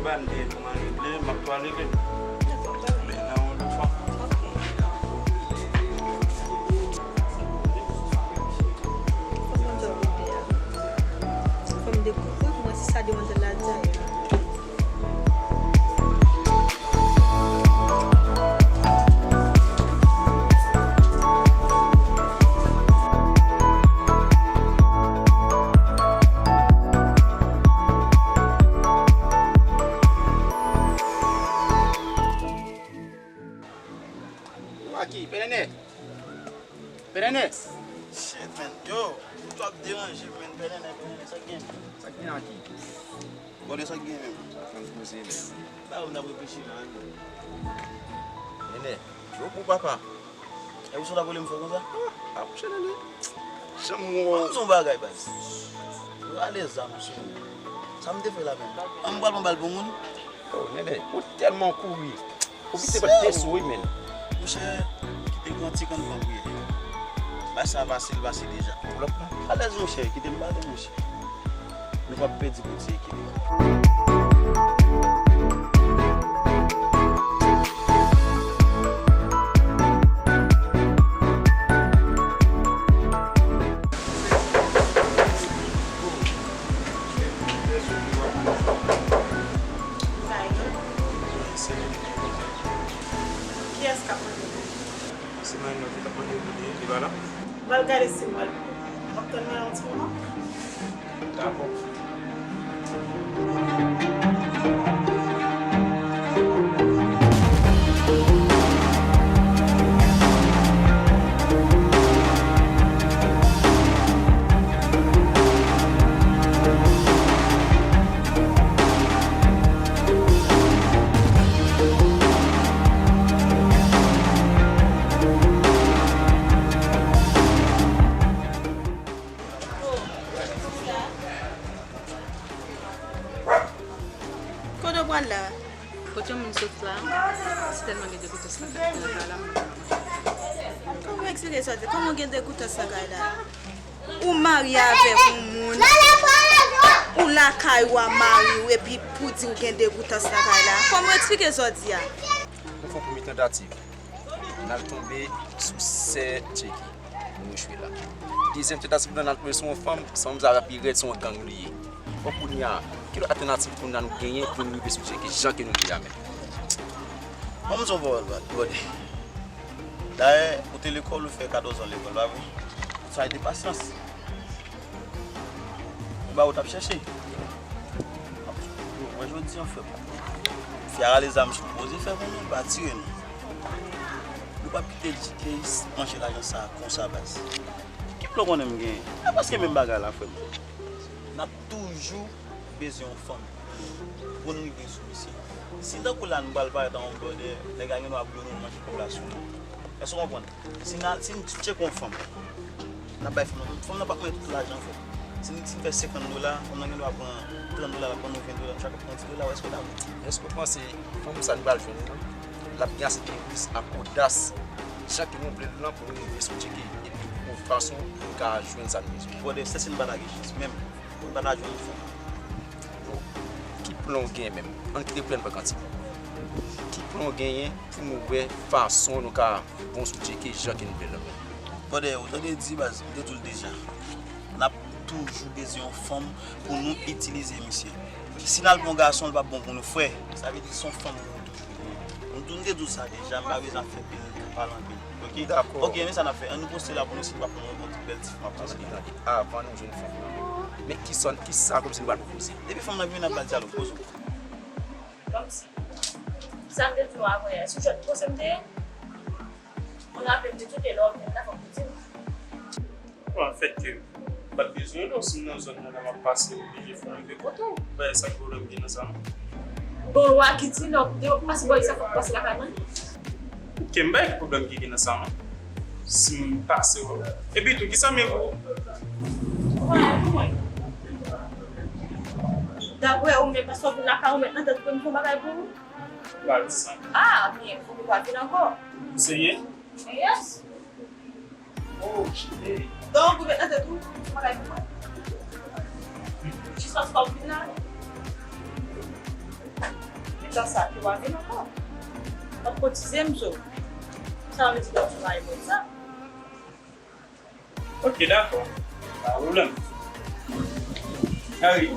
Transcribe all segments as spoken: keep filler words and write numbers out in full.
M te di w m al regle, m ap tou al regle. Dakò, pa gen. Men nan yon lòt fwa. Ok. Fò m konn jan w regle a. Fò m dekouvri pou mwen si sa demwazèl la di a. Ou a ki? Pè Nènè! Pè Nènè! Shit, man. Yo, ou t ap deranje, man. Pè Nènè, Pè Nènè, sa k gen? Sa k gen a ki? Bon, de sa k gen menm? Sa k gen poze menm? Ba, ou n ap reflechi la, man. Nènè, yo pou papa. E ou sot ap rele m fò konsa? Ah, ah, monchè Nènè. Janm wè. Ban m di yon bagay, baz. Rale zam sou mwen. Sa m te fè la menm? An m pral pran bal pou moun? Oh, Nènè, ou tèlman kouri. Ou kite pèt te sou wi, men. Monchè, kite gran ti kann pran priyè. Bagay sa pase, l pase deja. Pou lòt la. Alèz, monchè, kite m pale, monchè. Nou p ap pèdi Bondye ekilib. Kiyès k ap mande pou ou? Se Marino ki t ap mande pou li, li pa la. M al gade si m wè l. M ap tann mwen yon ti moman. Dakò. Kote w pral la? Kote yon moun sot la? Se tèlman gen degoutans nan kay la, m pa manje. Kòman w eksplike sa w di? Kòman w gen degoutans nan kay la? Ou marye avèk yon moun, ou lakay ou a mari w, epi pou di w gen degoutans nan kay la? Kòman w eksplike sa w di a? Nou fè yon premye tantativ. N al tonbe sou sè Tcheke. Nou echwe la. Dezyèm tantativ lan, n al tonbe sou yon fanm, fanm sa a pi rèd, se yon gang li ye. Bon, kounye a, ki lòt altènativ kounye a nou genyen pou nou rive sou Tcheke jan ke nou vle a menm? Ban m di yon pawòl, brother. Dayè, ou te lekòl, ou fè katòz an lekòl, pa vre? Sa e de pasyans. Ou ba ou t ap chèche. Yo, mwen jodi an, frè m. Fi a rale zam sou nou, poze fè pou nou, li pa tire nou. Nou p ap kite G K manje lajan sa a konsa, baz. Ki plan w konnen m genyen? E prèske menm bagay la, frè m. N ap toujou bezwen yon fanm pou n rive sou misye. Si tankou la nou pral parèt an yon blòdè, nèg la gen dwa bloke nou, manje kòb la sou nou. Èske w konprann? Si n al, si n tcheke yon fanm, n ap bay fanm nan, fanm nan p ap mete tout lajan, frè. Si n, si n fè senkant dola, fanm nan gen dwa pran trant dola, l ap ban nou ven dola, nou chak ap pran dis dola, w èske w dakò? Èske w panse fanm sa nou pral jwenn nan, l ap gen ase de risk ak odas, jan ke nou vle l lan, pou nou rive sou Tcheke, epi yon fason pou nou ka jwenn sa nou bezwen? Brother, sèl si n pa ta gen chans menm, pou n pa ta jwenn yon fanm. Bon, ki plan w genyen menm? Ann kite plan pa kanti. Ki plan w genyen pou nou wè fason nou ka bon sou Tcheke jan ke nou vle l lan? Brother, ou tande di, baz, m te di w l deja. N ap toujou bezwen yon fanm pou nou itilize misye. Si n al pran yon gason, li p ap bon pou nou, frè. Sa vle di se yon fanm pou nou toujou. M tou, m te di w sa deja, m pa bezwen ap fè pil pale anpil. Ok? Dakò. Ok, men sa n ap fè. Ann nou poste la pou nou si nou pa pran yon ti bèl ti fanm ap poste la. Tande, tande. Avan nou jwenn fanm nan, men kisa, kisa kòmsi nou pral pwopoze? Depi fanm nan vini, n ap ba l dyalòg, poze w. Kòmsi. Sa m te di w avan yè, se jwèt poze m te ye. Mwen raple m te tcheke lè w vin la, fòk ou di m. Bon, anfèt ke m pa t bezwen non, si m nan zòn nan la m ap pase, m oblije fè yon rive kote w. M pa wè sa k pwoblèm gen nan sa non. Bon, w a ki di lè w, lè w pase bò isit, fòk w pase lakay mwen. Ok, m pa wè ki pwoblèm ki gen nan sa non. Si m pase w. Epi tou, kisa m ye pou ou? Ou pa wè pou mwen. Daprè ou menm, paske w vin lakay ou mèt nan tèt ou pou m fè yon bagay pou ou? M pa di sa. Ah, byen, fòk ou pa vin ankò. Ou serye? Yes. Oh, cheri. Donk, ou met nan tèt ou, ou pa ka di mwen. Jiskaske w vin la. Sa ki w pa vin ankò. W ap kotize m, so. Sa vle di w ap fè mari mwen sa. Ok, dakò. Pa pwoblèm. Gary.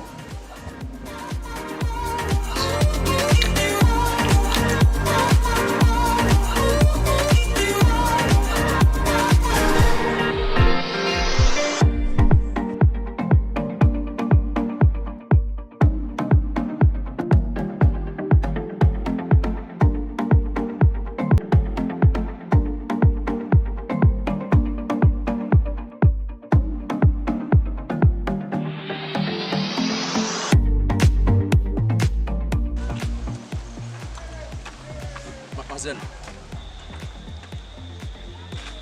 Madmwazèl.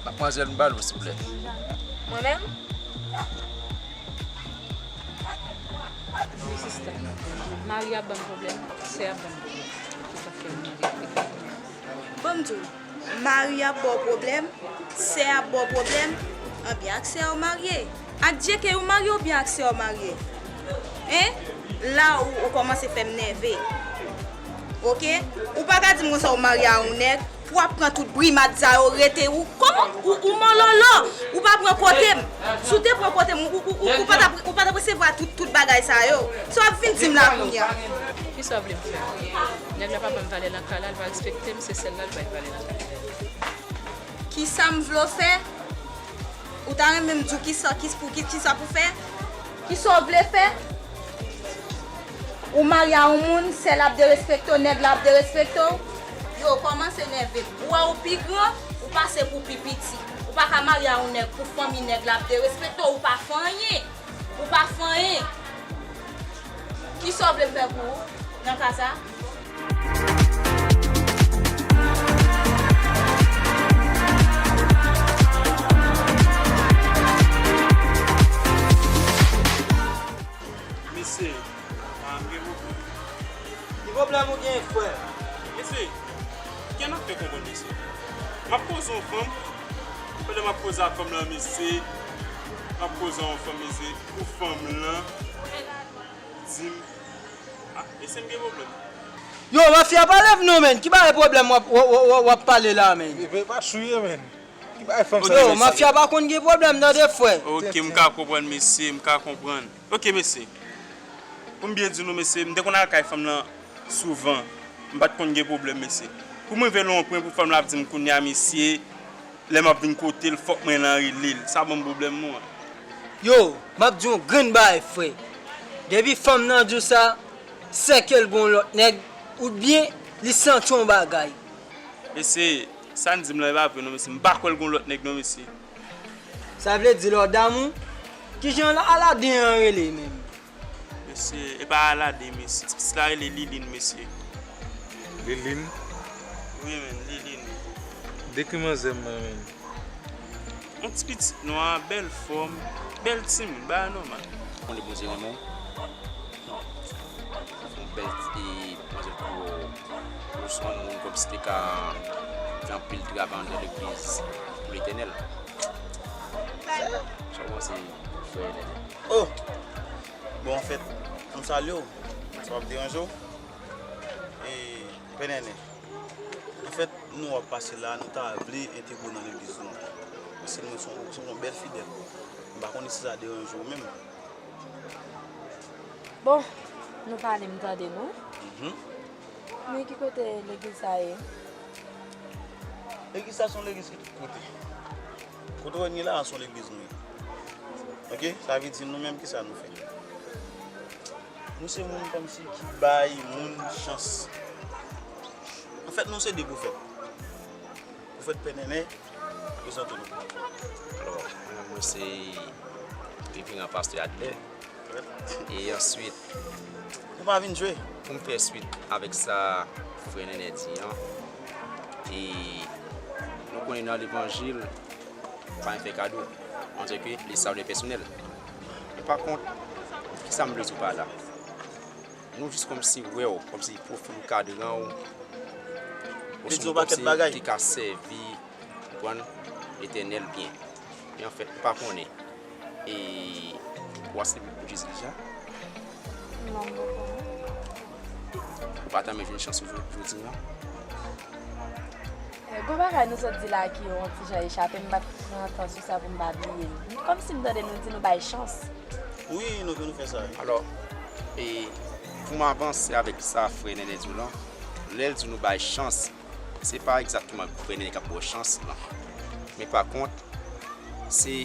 Madmwazèl, m pale w, silvouplè. Mwen menm? Wi, sista. Mari ap ban m pwoblèm, sè ap ban m pwoblèm. Se sa k fè m mande. Bon, m di w, mari ap ba w pwoblèm, sè ap ba w pwoblèm, anben ak sè a w marye. Ak Dye ke ou marye oubyen ak sè a w marye? Hein? La ou, ou kòmanse fè m nève. Ok? Ou pa ka di m konsa ou marye a yon nèg, pou w ap pran tout brimad sa yo rete ou. Kòman? Ou, ou mòlòlò. Ou pa pran kote m. Si w te pran kote m, ou, ou, ou, ou pa t ap, ou pa t ap resevwa tout, tout bagay sa yo. Sa w ap vin di m la kounye a? Kisa w vle m fè? Nèg la pa ban m valè nan kay la, l pa respekte m, se sèl la l bay valè nan kay la. Kisa m vle w fè? Ou ta renmen m di w kisa, kis-, pou ki, kisa pou fè? Kisa w vle fè? Ou marye a yon moun, sè l ap derespekte w, nèg la ap derespekte w. Yo, kòmanse nève m. Ou wè ou pi gran, ou pase pou pi piti. Ou pa ka marye a yon nèg pou fanmi nèg la ap derespekte w, ou pa fè anyen. Ou pa fè anyen. Kisa w vle m fè pou ou nan ka sa? Mesye, ah, m gen pwoblèm. Ki pwoblèm ou gen, frè? Mesye, ki n ap fè konprann, mesye? M ap koze yon fanm, pandan m ap koze ak fanm lan, mesye, m ap koze yon fanm, mesye, pou fanm lan di m, ah, mesye, m gen pwoblèm. Yo, mafya, pa lève non, menn. Ki bagay pwoblèm w ap, w, w, w, w ap pale la, menn? Epi pa souye, menn. Ki bagay fanm sa, yo, mesye? Mafya pa konn gen pwoblèm, tande, frè. Ok, m ka konprann, mesye, m ka konprann. Ok, mesye. Pou m byen di nou, mesye, m te konn al kay fanm lan souvan. M pa t konn gen pwoblèm, mesye. Pou m rive nan yon pwen pou fanm lan ap di m kounye a, mesye, lè m ap vin kote l, fòk mwen lan rele l. Sa ban m pwoblèm, mwen. Yo, m ap di yon grenn bagay, frè. Depi fanm nan di w sa, sèke l gon lòt nèg, oubyen li santi yon bagay. Mesye, sa n di m lan, e pa vre non, mesye. M pa kwè l gon lòt nèg non, mesye. Sa vle di lè w damou? Kijan Aladen an rele menm? Mesye, e pa Aladen, mesye. Ti pitit la rele Liline, mesye. Liline? Wi, menn, Liline. Dekri manzè m, menn. Yon ti pitit nwa, bèl fòm, bèl timoun, bagay nòmal. Konnen Bondye renmen w. Yon bèl, e, manzè gwo, gwo sou yon moun kòmsi te ka fè anpil travay anndan legliz pou Letènèl. Sa w panse, frè Nènè? Oh! Bon, anfèt, m salye w. Sa p ap deranje w? E, frè Nènè, anfèt, nou w ap pase la, nou ta vle entegre w nan legliz nou. Paske nou se yon, se yon bèl fidèl. M pa konnen si sa deranje w menm. Bon, nou pale, m tande nou. Mhm. Men ki kote legliz sa ye? Legliz sa se yon legliz ki tout kote. Kote w wè n ye la a, se yon legliz nou ye. Ok? Sa vle di nou menm, kisa nou fè? Nou se moun kòmsi ki bay moun chans. Anfèt, nou se de pwofèt. Pwofèt Pè Nènè, prezante nou. Alò, mwen, mwen se Reveran Pastè Adlè. E answit, nou pa vin jwe. Pou m fè swit avèk sa frè Nènè di an, e nou konnen nan levanjil, pa fè kado, antanke li sa vle pèsonèl. Men pa kont, kisa m vle di w pa la? Nou jis kòmsi wè w, kòmsi pwofil ou, kadran w, yon timoun kòmsi ki ka sèvi, konprann, Letènèl byen. Men anfèt, ou pa konnen. E w aksepte pou Jezi deja? Non, m pa konnen. Pa t renmen jwenn chans ou jodi a. Eh, gon bagay nou sot di la ki yon ti jan echape m, m pa t pran tan sou sa pou m pa bliye l. Kòmsi m tande nou di nou bay chans. Wi, nou vin nou fè sa, wi. Alò, e, pou m avanse avèk sa frè Nènè di w lan, lè l di nou bay chans, se pa egzakteman frè Nènè k ap ba w chans lan. Men pa kont, se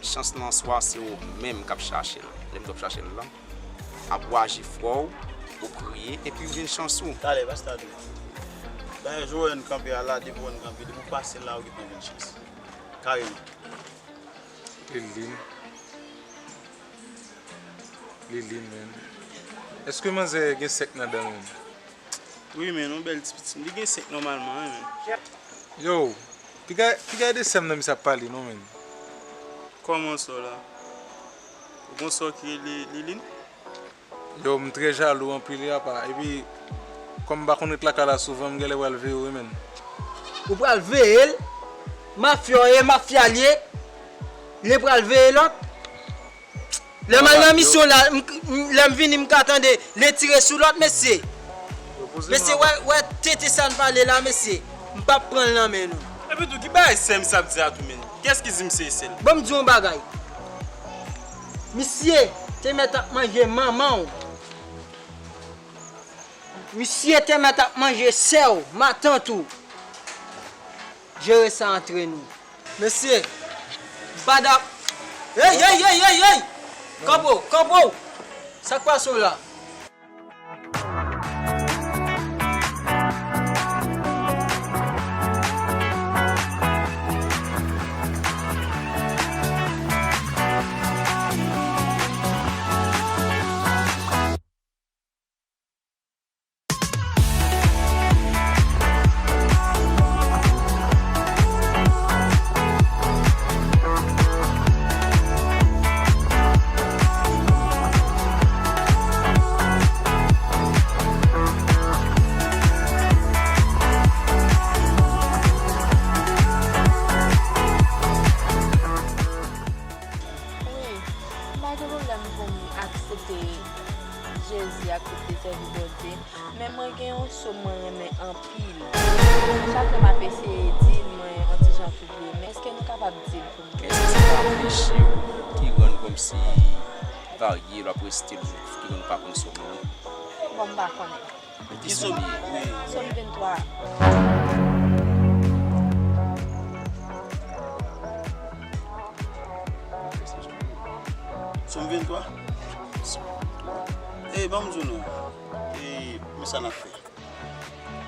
chans lan swa se ou menm k ap chache l. Lè m di w ap chache l lan, ap waji fwa w, ou kriye, epi w jwenn chans ou. Talè, pa se ta dwe. Dayè, jan w wè n kanpe a la, depi w wè n kanpe, depi w pase la, ou gentan jwenn chans. Kareman. Liline. Liline, men. Èske manzè gen senk nan dan, men? Wi, men, yon bèl ti pitit. Li gen senk nòmalman, wi, men. Yo, piga, piga de sè m nan misye ap pale, non, men. Kòman sa w la? Ou gon sè w ki rele Liline? Yo, m trè jalou anpil, wi, apa. Epi, kòm m pa konn ret lakay la souvan, m genlè pral veye w, wi, men. Ou pral veye l? Mafya w ye, mafya l ye. Li pral veye lòt? Lè m al nan misyon la, m, m, lè m vini, m ka tande, li tire sou lòt, mesye. Mesye, wè, wè, tete sa n pale la, mesye. M p ap pran l nan men nou. Epi tou, ki bagay sè misye ap di a tou, men? Kiyès ki di misye e sè l? Bon, m di w yon bagay. Misye te mèt ap manje manman w. Misye te mèt ap manje sè w, matant ou. Jere sa antre nou. Mesye, m pa dap. Hey, hey, hey, hey, hey! Kanpo, kanpo! Sa k pase w la? Wi, m pa gen pwoblèm pou m aksepte Jezi, aksepte sèvi Bondye. Men mwen gen yon sòm mwen renmen anpil. Chak lè m ap eseye di l, mwen yon ti jan touble. Men èske nou kapab di l pou mwen? Èske se pa peche w ki rann kòmsi varye l w ap resite l ki rann w pa konn sòm nan? Bon, m pa konnen. Ki sòm li ye? Sòm venntwa. Sòm venntwa? E, ban m di w non. E, men sa n ap fè.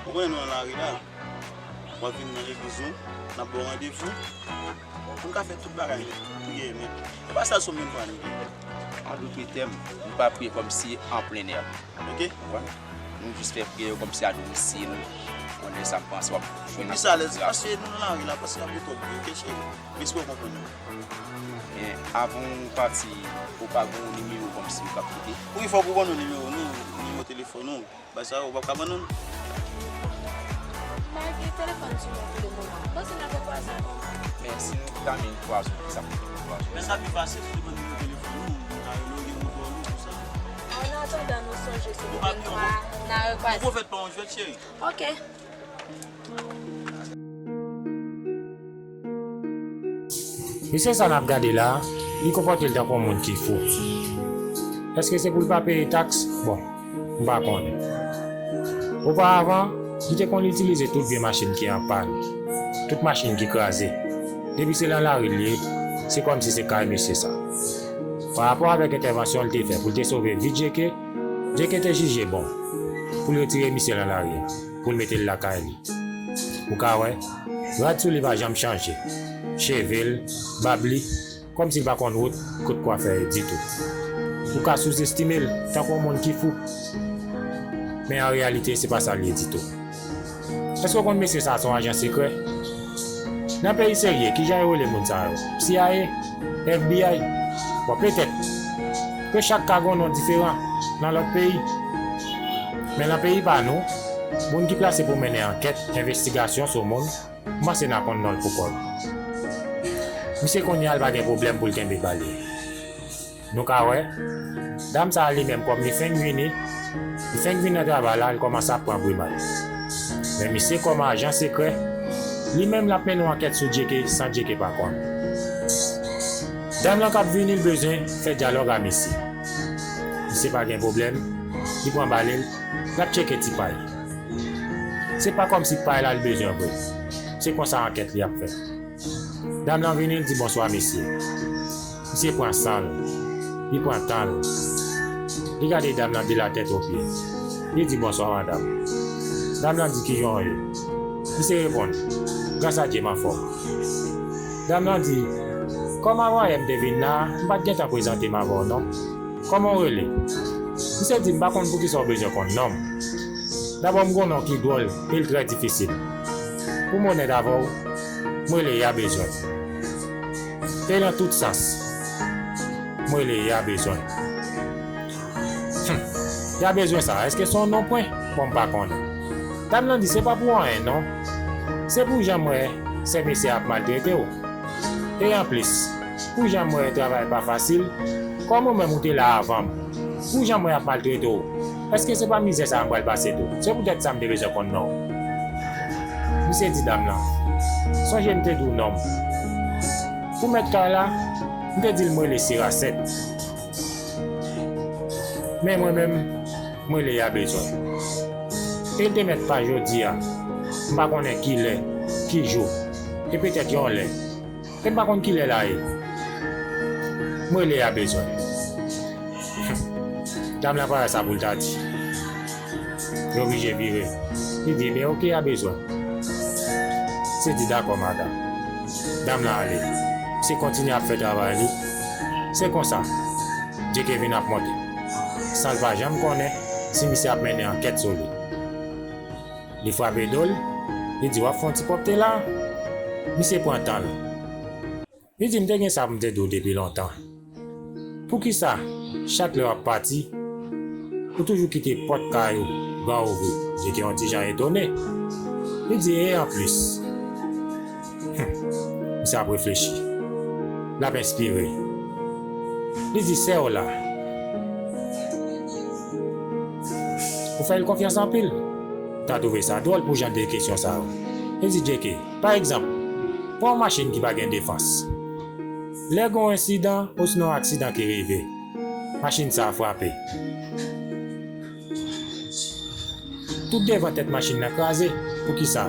Ou konnen nou nan lari la. W ap vin nan legliz nou, n ap ba w randevou. Pou n ka fè tout bagay nèt, priyè nèt. E pa sèl sòm venntwa nou gen. An dout tèm, nou pa priye kòmsi an plen èb. Oke? Konprann? Nou jis fè priyè yo kòmsi a domisil. Konnen sa m panse w ap jwenn. Ou plis alèz, paske nou nan lari la, paske y ap gen twòp bri, oke, cheri? M espere w konprann nou. Men, avan w pati, ou pa gen yon nimewo kòmsi ou t ap kite? Wi, fòk ou ban nou nimewo nou, nimewo telefòn ou. Bay sa yo, w p ap ka ban nou l? M pa gen telefòn sou mwen pou le moman. M panse n ap rekwaze ankò. Men si nou ta menm kwaze, kisa pou nou kwaze? Men sa pi fasil, si nou ban nimewo telefòn nou, nou ka rele w, gen mouvman nou, tout sa. An atandan, nou sonje sou le venntwa, n a rekwaze. Nou pwofèt pa yon jwèt, cheri. Oke. Mesye sa n ap gade la, li konpòte l tankou yon moun ki fou. Èske se pou l pa peye taks? Bon, m pa konnen. Oparavan, li te konn itilize tout vye machin ki an pàn, tout machin ki kraze. Depi se nan lari l ye, se kòmsi se kay mesye sa. Parapò avèk entèvansyon l te fè pou l te sove vi Djeke, Djeke te jije bon pou l retire misye nan lari a, pou l mete l lakay li. Ou ka wè, rad sou li pa janm chanje. Cheve l, bab li, kòmsi l pa konn wout kot kwafè ye ditou. Ou ka souzestime l tankou yon moun ki fou. Men an reyalite, se pa sa l ye ditou. Èske w konn mesye sa a se yon ajan sekrè? Nan peyi serye, kijan yo rele moun sa yo? C I A? F B I? Bon, petèt ke chak ka gen yon non diferan nan lòt peyi. Men nan peyi pa nou, moun ki plase pou mennen ankèt, envestigasyon sou moun, m panse n a konn non l poukò l. Misye kounye a, l pa gen pwoblèm pou l kenbe bal li. Nou ka wè, dam sa a li menm, kòm li fenk vini, li Lè m vin nan travay la, l kòmanse ap pran brimad. Men misye kòm ajan sekrè, li menm l ap mennen yon ankèt sou Djeke san Djeke pa konn. Dam lan k ap vini, l bezwen fè dyalòg a misye. Misye pa gen pwoblèm, li pran bale l, l ap tcheke ti pay. Se pa kòmsi pay la l bezwen vre. Se konsa ankèt li ap fèt. Dam lan vini, l di bonswa mesye. Misye pran san l, li pran tan l. Li gade dam lan de la tèt o pye. Li di bonswa madam. Dam lan di kijan w ye? Misye reponn, gras a Dye m anfòm. Dam lan di, kòm avanyè m te vin la a, m pa t gentan prezante m avè w non. Kòman w rele? Misye di, m pa konn poukisa w bezwen konn non m. Dabò m gon non ki dwòl e l trè difisil. Pou m onèt avè w, m rele Ya Bezwen. E nan tout sans, m rele Ya Bezwen. Hum, Ya Bezwen sa, èske se yon non pwen? Bon, m pa konnen. Dam lan di, se pa pou anyen non. Se pou jan m wè sè mesye ap maltrete w. E anplis, pou jan m wè travay pa fasil, kòm ou menm ou te la avan m, pou jan m wè y ap maltrete w, èske se pa mizè sa a m pral pase tou? Se poutèt sa m te bezwen konn non w. Misye di dam lan, sonje m te di w non m. Pou mèt kay la, m te di l m rele Sirasèt. Men mwen menm, m rele Ya Bezwen. E l te mèt pa jodi a, m pa konnen ki lè, ki jou, e petèt yon lè. E m pa konn kilè la ye. M rele Ya Bezwen. Dam lan pa wè sa pou l ta di. Li oblije vire. Li di, ebyen, oke, Ya Bezwen. Misye di, dakò, madanm. Dam lan ale. Misye kontinye ap fè travay li. Se konsa, Djeke vin ap monte. San l pa janm konnen si misye ap mennen ankèt sou li. Li frape do l, li di, w ap fè yon ti pwòpte la? Misye pran tan l. Li di, m te gen sa pou m te di w depi lontan. Poukisa, chak lè w ap pati, ou toujou kite pòt kay ou gran ouvri? Djeke yon ti jan etone. Li di, e anplis, hmm, misye ap reflechi. L ap enspire. Li di, sè w la. Ou fè l konfyans anpil. M ta twouve sa dwòl pou jan de kesyon sa yo. Li di, Djeke, pa egzanp, pran yon machin ki pa gen defans. Lè gen yon ensidan, osnon yon aksidan ki rive, machin sa a frape. Tout devan tèt machin nan kraze. Poukisa?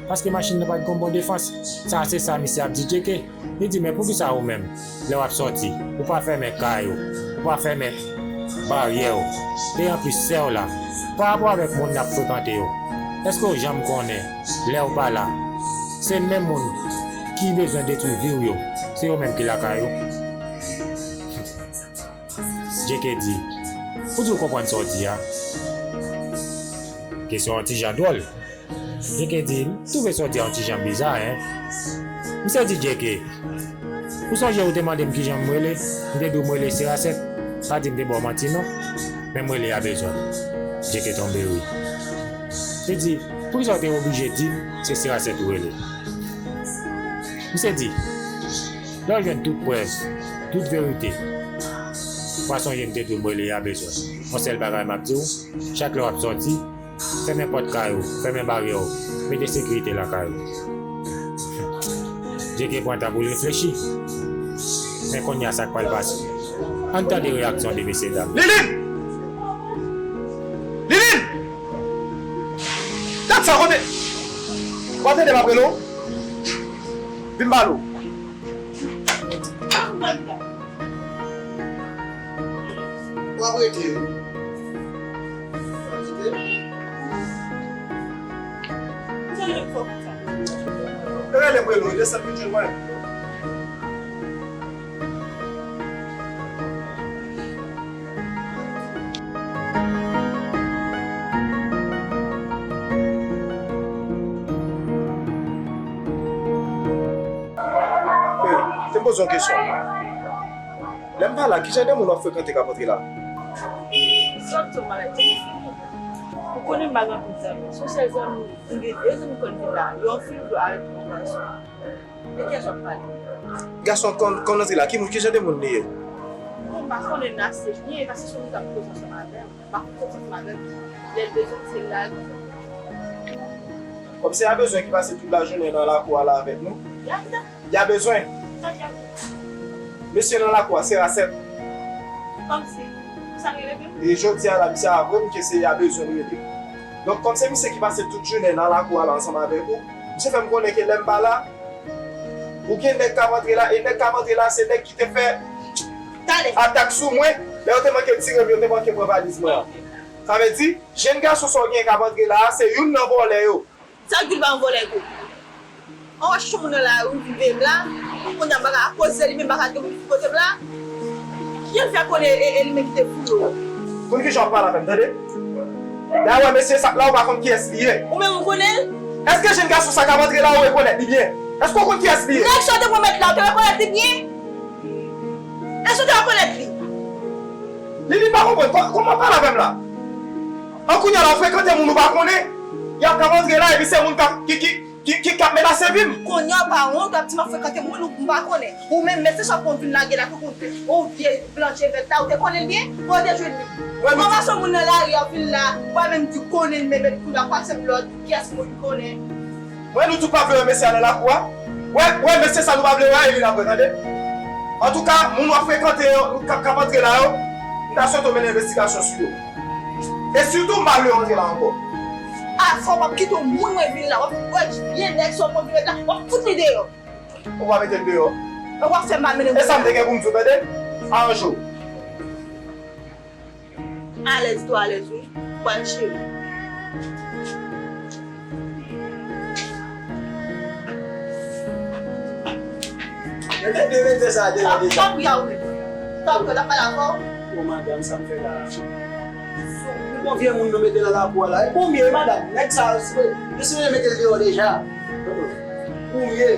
Paske machin nan pa t gen yon bon defans. Sa a se sa misye ap di Djeke. Li di, men poukisa ou menm, lè w ap sòti, ou pa fèmen kay ou, ou pa fèmen baryè ou, e anplis sè w la, pa rapò avèk moun n ap frekante yo, èske w janm konnen, lè w pa la, se menm moun ki bezwen detwi vi w yo, se yo menm ki lakay ou? Djeke di, ou di w konprann sa w di a? Kesyon an ti jan dwòl. Djeke di, m twouve sa w di a yon ti jan biza, en. Misye di Djeke, ou sonje ou te mande m kijan m rele? M te di w m rele Sirasèt, pa di m te ba w manti non. Men m rele Ya Bezwen. Djeke tonbe ri. Li di, poukisa w te oblije di m se Sirasèt ou rele? Misye di, lè w jwenn tout prèv, tout verite, w a sonje m te di w m rele Ya Bezwen. Yon sèl bagay m ap di w, chak lè w ap sòti, fèmen pòt kay ou, fèmen baryè ou, mete sekirite lakay ou. Djeke pran tan pou l reflechi. Men kounye a sa k pral pase. Ann tande reyaksyon de mesye dam. Liline! Liline! Gad sa kote! W ap tande m ap rele w? Vin m pale w. W ap rete wi. Rele m, rele w, desann vin jwenn mwen. Hey, te m poze yon kesyon. Lè m pa la, ki jan de moun w ap frekante k ap antre la? Sòt sou maladi. Ou konnen m pa gen anpil zanmi. Se yon sèl zanmi m gen, de zanmi m konn vin la. Yo anfil dlo avèk yon gason. De kiyès w ap pale? Gason konn, konn antre la. Ki moun, ki jan de moun li ye? Bon, m pa konnen l ase byen, paske se yon moun k ap koze ansanm avè m. M pa konn koze ansanm avè l. Lè l bezwen, se la. Kòmsi y a bezwen ki pase tout lajounen nan lakou a la avèk nou. Y a bezwen. Mesye nan lakou a, se Rasèt. Kòmsi, sa rele menm? E jodi a la, misye avwe m ke se y a bezwen l rele. Donk, kòm se misye ki pase tout jounen nan lakou a la ansanm avèk ou, misye fè m konnen ke lè m pa la, ou gen nèg k ap antre la, e nèg k ap antre la, se nèg ki te fè atak sou mwen, lè yo te manke tire m, yo te manke pran valiz mwen an. Sa vle di, jenn gason sa w gen k ap antre la a, se youn nan vòlè yo. Sa k di l pa yon vòlè tou? An wè chouchou moun nan lari, vin veye m la. Kounye a m pa ka akoz de li menm, m pa ka gen moun ki kote m la. Kijan l fè konnen e, e li menm ki te foure w? Konn kijan w ap pale avè m, tande? Dayè, mesye sa k la, ou pa konn kiyès li ye. Ou menm ou konnen l? Èske jenn gason sa k ap antre la, ou rekonèt li byen? Èske ou konn kiyès li ye? Nèg sa w te pran mèt la, ou te rekonèt li byen? Èske w te rekonèt li? Li, li pa konprann. Kò-, kòman w ap pale avè m la? An kounye a la, w frekante moun ou pa konnen. Y ap ka antre la, epi se moun k ap, ki, ki, ki, ki, k ap menase vi m. Kounye a w pa wont, w ap di m ap frekante moun ou m pa konnen. Ou menm, mesye sa w konn vin lage la, ou konn fè yon vye blan cheve la, ou te konnen l byen? Kote w te jwenn li? Mwen, nou Kòman se moun nan lari a w vin la, ou pa menm di w konnen l, men, men kounye a w pase m lòd, kiyès moun li konnen? Mwen, nou tout pa vle wè mesye a nan lakou a. Wè, wè mesye sa nou pa vle wè a, e vin apre, tande? Antouka, moun w ap frekante yo, k ap, k ap antre la yo, m ta swete w mennen envestigasyon sou yo. E sitou, m pa vle yo antre la ankò. A, fò w ap kite yon moun mwen vin la, w ap wè vye nèg sa w konn vin la, w ap fout li deyò. Ou pa mete l deyò. Ou ap fè m pa mennen moun. E sa m te gen pou m di w, tande? Aranje w. Alèz, tou alèz, wi. Bòn cheri. Mete, mete sa deyò deja. Tanpri a ou menm. Tanpri, w ap pale avè w. O madanm, sa m fè la. Ou bon vye moun nou mete nan lakou a la. E pou m ye, madanm. Nèg sa, yo sipoze mete l deyò deja. Pou m ye.